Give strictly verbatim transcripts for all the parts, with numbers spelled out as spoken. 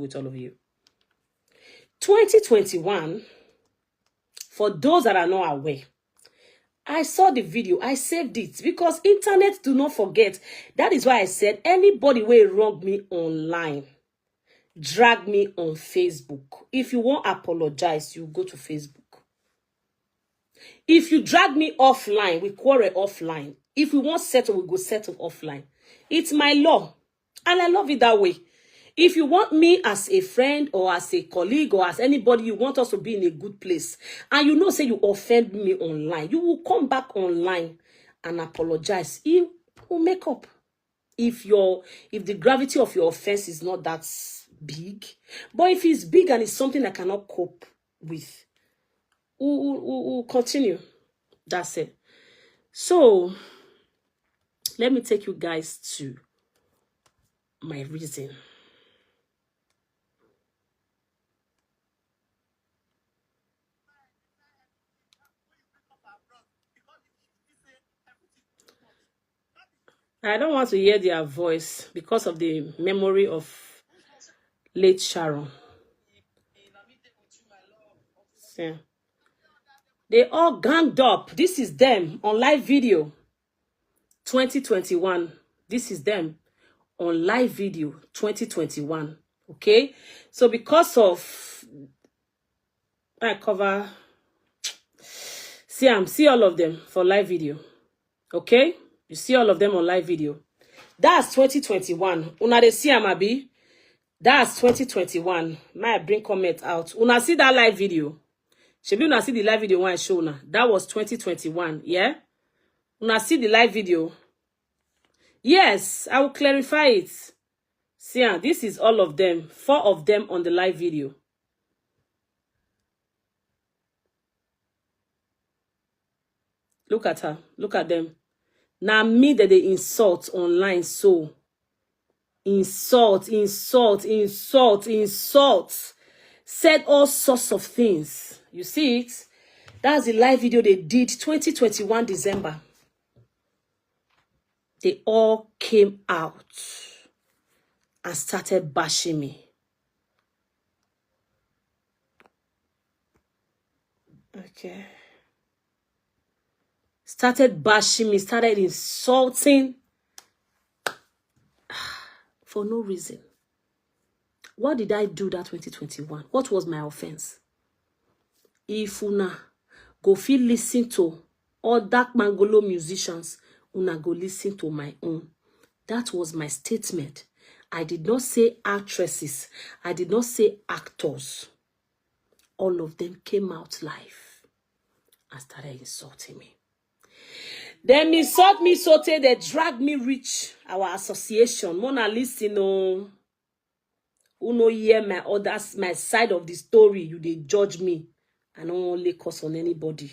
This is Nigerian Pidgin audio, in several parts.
with all of you. Twenty twenty-one, for those that are not aware, I saw the video, I saved it, because internet do not forget. That is why I said, anybody wey wrong me online, drag me on Facebook. If you wan apologize, you go to Facebook. If you drag me offline, we quarrel offline. If we wan settle, we go settle offline. It's my law. And I love it that way. If you want me as a friend or as a colleague or as anybody, you want us to be in a good place, and you know say you offend me online, you will come back online and apologize. You will make up. If your, if the gravity of your offense is not that big, but if it's big and it's something I cannot cope with, we'll, we'll, we'll continue. That's it. So let me take you guys to my reason. I don't want to hear their voice because of the memory of late Sharon. See. They all ganged up. This is them on live video. Twenty twenty-one. This is them on live video. Twenty twenty-one. Okay. So because of, I cover, see, I'm see all of them for live video. Okay, you see all of them on live video. That's twenty twenty-one. Una dey see am, abi? That's twenty twenty-one. May I bring comment out? Una see that live video? Shebi una see the live video when I show una? That was twenty twenty-one. Yeah. Una see the live video? Yes, I will clarify it. See, ah, this is all of them. Four of them on the live video. Look at her. Look at them. Now me that they insult online. So insult, insult, insult, insult. Said all sorts of things. You see it? That's the live video they did twenty twenty-one December. They all came out and started bashing me. Okay. Started bashing me, started insulting for no reason. What did I do that twenty twenty-one? What was my offense? If una go fit listen to other Kpangolo musicians, una go listen to my own. That was my statement. I did not say actresses. I did not say actors. All of them came out live and started insulting me. Dem insult me so tey dem drag me reach our association. Make una listen o. Who no hear my others, my side of the story, you dey judge me. I no wan lay curse on anybody.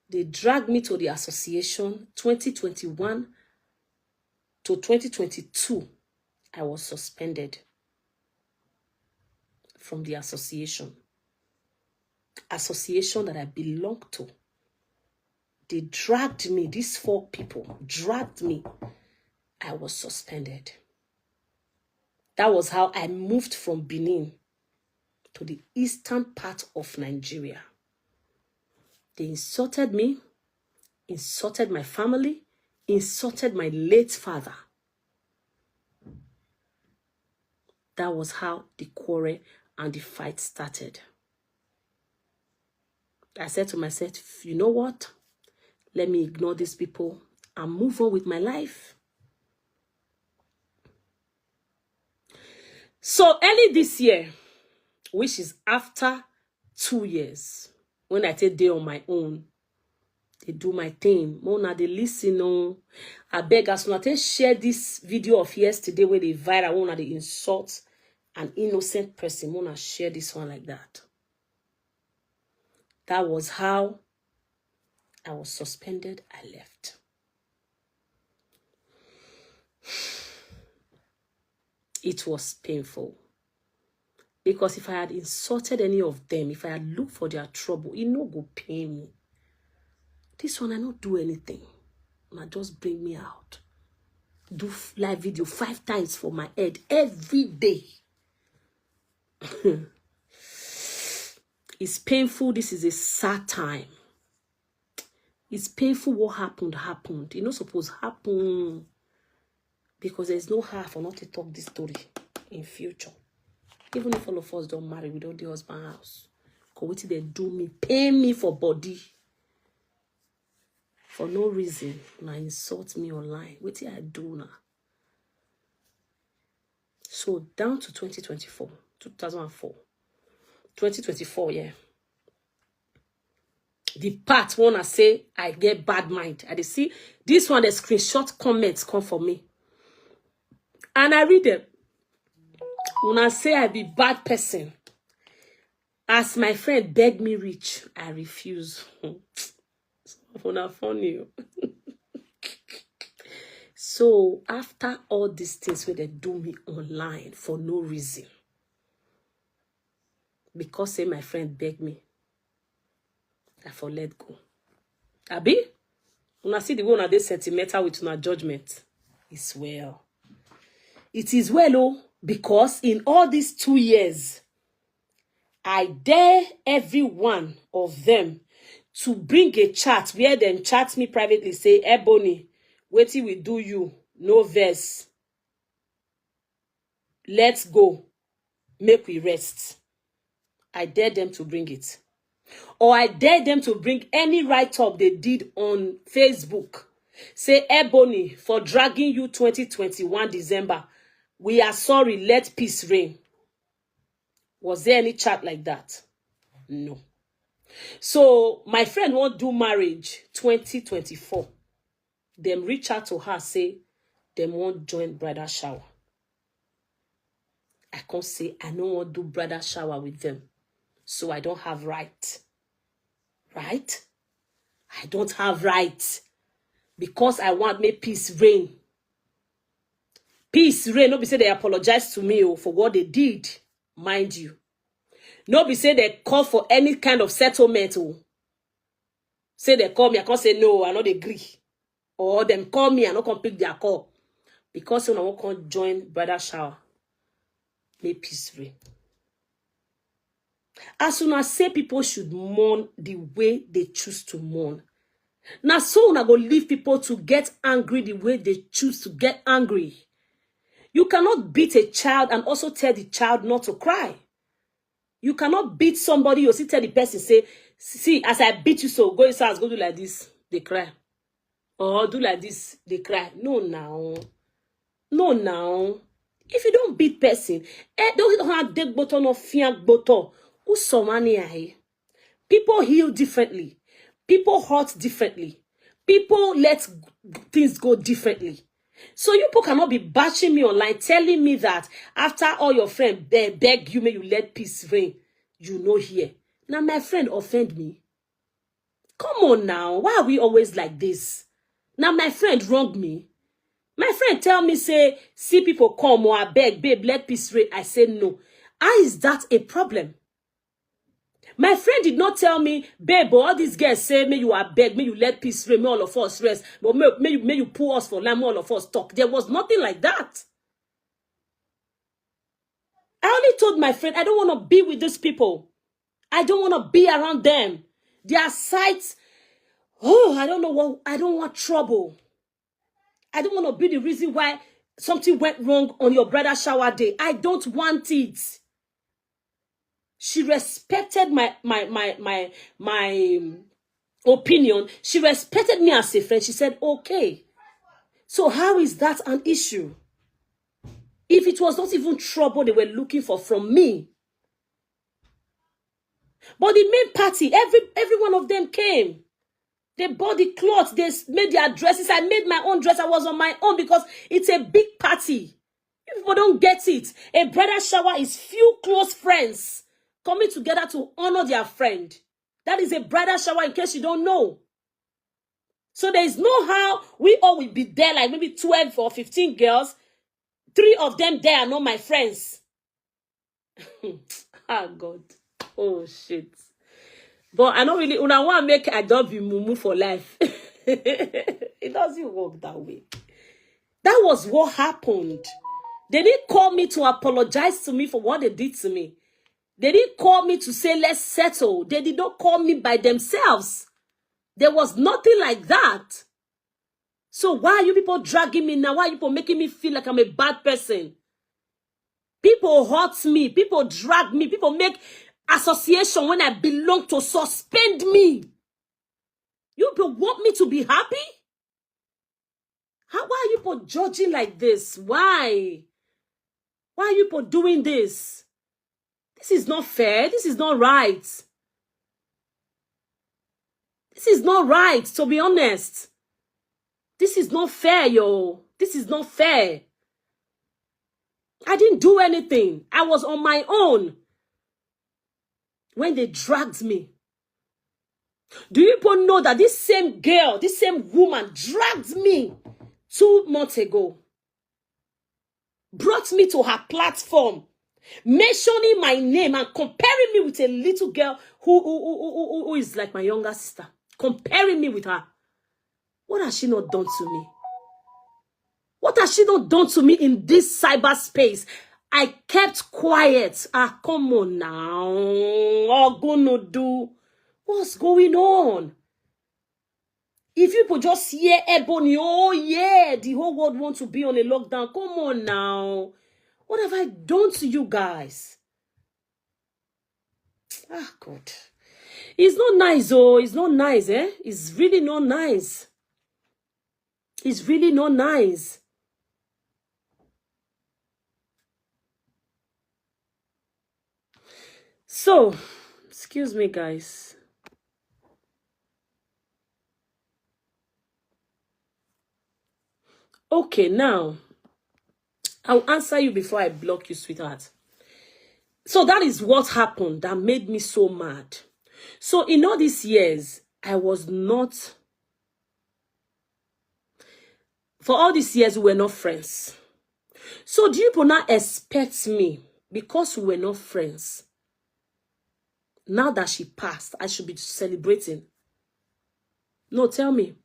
They drag me to the association twenty twenty-one to twenty twenty-two. I was suspended from the association. Association that I belong to. They dragged me, these four people dragged me. I was suspended. That was how I moved from Benin to the eastern part of Nigeria. They insulted me, insulted my family, insulted my late father. That was how the quarrel and the fight started. I said to myself, "You know what? Let me ignore these people and move on with my life." So early this year, which is after two years, when I take day on my own, they do my thing. Make una dey listen o. Abeg, as una take share this video of yesterday wey dey viral, wey una dey insult an innocent person, make una share this one like that. That was how I was suspended. I left. It was painful. Because if I had insulted any of them, if I had looked for their trouble, it no go pain me. This one, I no do anything. Una just bring me out. Do f-, live video five times for my head every day. It's painful. This is a sad time. It's painful what happened, happened. It not supposed happen because there's no how for not to talk this story in future. Even if all of us don't marry, we don't do husband house. Cause wetin they do me, pay me for body. For no reason, una insult me online. Wetin I do now? So down to twenty twenty-four, two thousand and four, twenty twenty-four, yeah. The part when I say I get bad mind, I dey see this one, the screenshot comments come for me. And I read them. When I say I be bad person, as my friend beg me reach, I refuse. Una funny o. So after all these things where they do me online for no reason, because say my friend beg me, I for let go. Abi? Una see the way una dey sentimental with una judgment. It's well. It is well, oh, because in all these two years, I dare every one of them to bring a chat where them chat me privately, say, Ebony, wetin we do you? No verse. Let's go. Make we rest. I dare them to bring it. Or I dare them to bring any write-up they did on Facebook. Say, Ebony, for dragging you twenty twenty-one December, we are sorry, let peace reign. Was there any chat like that? No. So my friend won't do marriage twenty twenty-four. Them reach out to her, say them won't join bridal shower. I can't say I no want do bridal shower with them. So I don't have right. Right? I don't have right. Because I want make peace reign. Peace reign. No be say they apologize to me, oh, for what they did, mind you. No be say they call for any kind of settlement, oh. Say they call me, I can't say no, I no dey agree. Or them call me, I no come pick their call. Because una wan come join bridal shower. Make peace reign. As una say people should mourn the way they choose to mourn, na so una go leave people to get angry the way they choose to get angry. You cannot beat a child and also tell the child not to cry. You cannot beat somebody, you still tell the person, say, see, as I beat you so, go inside, go do like this, they cry. Or do like this, they cry. No now. No now. If you don't beat person, eh, don't have dead bottom, no fear bottom. Who saw money aye? People heal differently. People hurt differently. People let g-, things go differently. So you people cannot be bashing me online, telling me that after all your friend be-, beg you, may you let peace reign. You know here. Now my friend offend me. Come on now. Why are we always like this? Now my friend wrong me. My friend tell me, say, see people come or I beg, babe, let peace reign. I say no. How is that a problem? My friend did not tell me, babe, but all these girls say, may you are beg, may you let peace reign, may all of us rest. But may, may, you, may you pull us for line, may all of us talk. There was nothing like that. I only told my friend, I don't want to be with these people. I don't want to be around them. Their sight, oh, I don't know what, I don't want trouble. I don't want to be the reason why something went wrong on your brother shower day. I don't want it. She respected my, my, my, my, my, um, opinion. She respected me as a friend. She said, okay. So how is that an issue? If it was not even trouble they were looking for from me. But the main party, every, every one of them came. They bought the cloth, they s-, made their dresses. I made my own dress. I was on my own because it's a big party. You people don't get it. A brother shower is few close friends coming together to honor their friend. That is a brother shower, in case you don't know. So there is no how we all will be there, like maybe twelve or fifteen girls. Three of them there are not my friends. Ah, God. Oh, shit. But I don't really, una want make I don't be mumu for life. It doesn't work that way. That was what happened. They didn't call me to apologize to me for what they did to me. They didn't call me to say, "Let's settle." They did not call me by themselves. There was nothing like that. So why are you people dragging me now? Why are you people making me feel like I'm a bad person? People hurt me. People drag me. People make association when I belong to suspend me. You people want me to be happy? How, why are you people judging like this? Why? Why are you people doing this? This is not fair. This is not right. This is not right, to be honest. This is not fair, yo. This is not fair. I didn't do anything. I was on my own when they dragged me. Do you people know that this same girl, this same woman dragged me two months ago? Brought me to her platform, mentioning my name and comparing me with a little girl who, who, who, who, who- who is like my younger sister. Comparing me with her. What has she not done to me? What has she not done to me in this cyberspace? I kept quiet. Ah, come on now. Ogunudu. What's going on? If people just hear Ebony, oh yeah, the whole world wants to be on a lockdown. Come on now. What have I done to you guys? Ah, God. It's not nice, oh. It's not nice, eh? It's really not nice. It's really not nice. So, excuse me, guys. Okay, now, I'll answer you before I block you, sweetheart. So that is what happened that made me so mad. So in all these years, I was not, for all these years, we were not friends. So do you people now expect me, because we were not friends, now that she passed, I should be celebrating? No, tell me.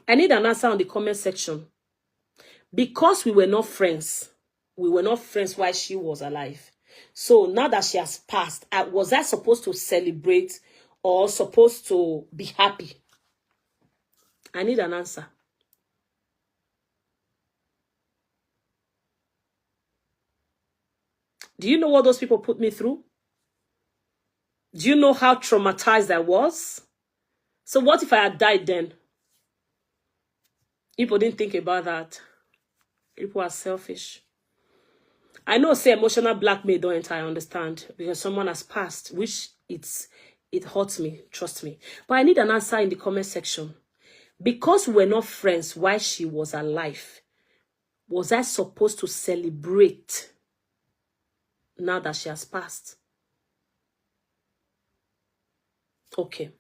I need an answer on the comment section. Because we were not friends, we were not friends while she was alive. So now that she has passed, I, was I supposed to celebrate or supposed to be happy? I need an answer. Do you know what those people put me through? Do you know how traumatized I was? So what if I had died then? People didn't think about that. People are selfish. I know say emotional blackmail don't enter, I understand, because someone has passed, which it's, it hurts me, trust me. But I need an answer in the comment section. Because we were not friends while she was alive, was I supposed to celebrate now that she has passed? Okay.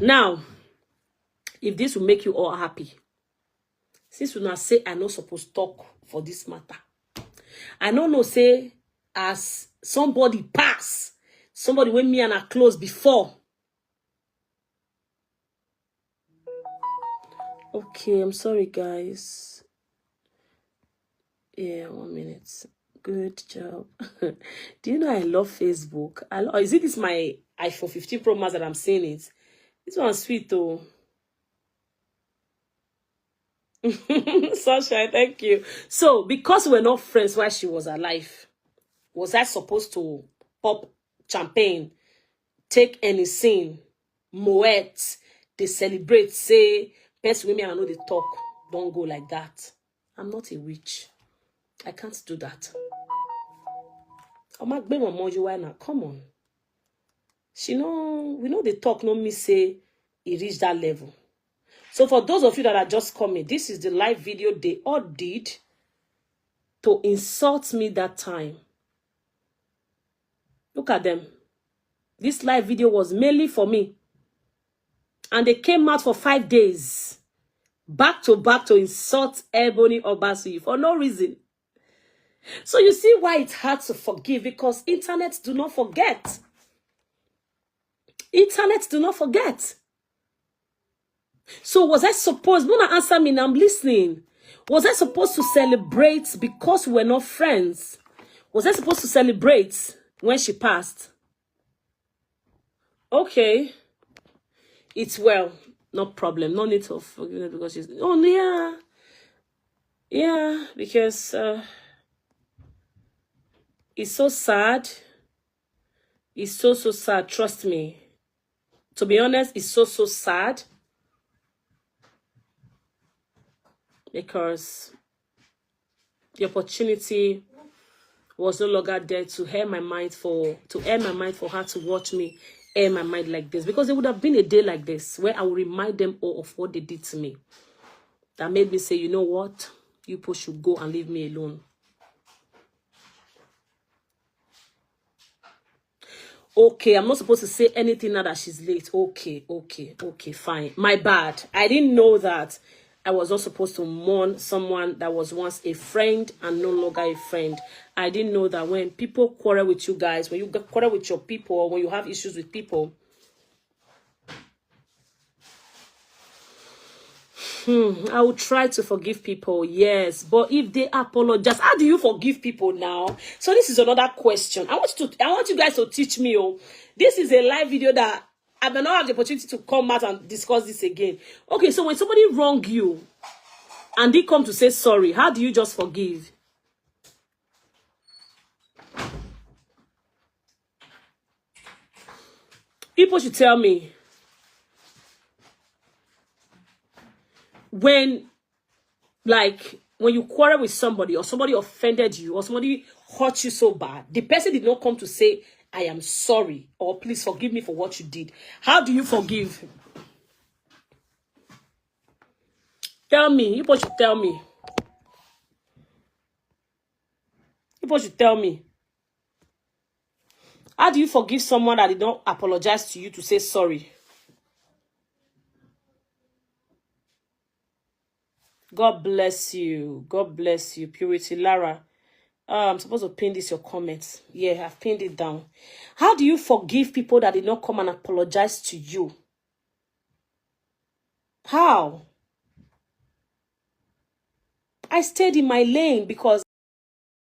Now, if this will make you all happy, since una say I no suppose talk for this matter, I no know say as somebody pass, somebody wey me and her close before. Okay, I'm sorry, guys. Yeah, one minute. Good job. Do you know I love Facebook? I lo- is it this my iPhone fifteen Pro Max that I'm saying it? This one's sweet though. Sunshine, thank you. So, because we're not friends while she was alive, was I supposed to pop champagne, take any scene, moet, they celebrate, say, person wey me I no dey talk, don't go like that. I'm not a witch. I can't do that. Oma gbe mama you why now? Come on. She no, we know the talk no me say it reached that level. So for those of you that are just coming, this is the live video they all did to insult me that time. Look at them. This live video was mainly for me. And they came out for five days, back to back, to insult Ebony Obasuyi for no reason. So you see why it's hard to forgive, because internet do not forget. Internet do not forget. So was I supposed, wanna answer me now, I'm listening. Was I supposed to celebrate because we're not friends? Was I supposed to celebrate when she passed? Okay. It's well. No problem. No need of forgiveness because she's... Oh, yeah. Yeah, because uh, it's so sad. It's so, so sad. Trust me. To be honest, it's so, so sad. Because the opportunity was no longer there to air my mind for, to air my mind for her to watch me air my mind like this, because there would have been a day like this where I will remind them all of what they did to me that made me say, "You know what? You people should go and leave me alone." Okay, I'm not supposed to say anything now that she's late. Okay, okay, okay, fine. My bad. I didn't know that I was not supposed to mourn someone that was once a friend and no longer a friend. I didn't know that when people quarrel with you guys, when you get quarrel with your people, or when you have issues with people, hmm, I will try to forgive people, yes. But if they apologize, how do you forgive people now? So this is another question. I want you to, I want you guys to teach me. Oh, this is a live video that I may not have the opportunity to come out and discuss this again. Okay, so when somebody wrong you and they come to say sorry, how do you just forgive? People should tell me when, like, when you quarrel with somebody, or somebody offended you, or somebody hurt you so bad, the person did not come to say, "I am sorry," or, "Please forgive me for what you did." How do you forgive? Tell me. People should tell me. People should tell me. How do you forgive someone that did not apologize to you to say sorry? God bless you. God bless you, Purity Lara. Uh, I'm supposed to pin this your comment. Yeah, I've pinned it down. How do you forgive people that did not come and apologize to you? How? I stayed in my lane because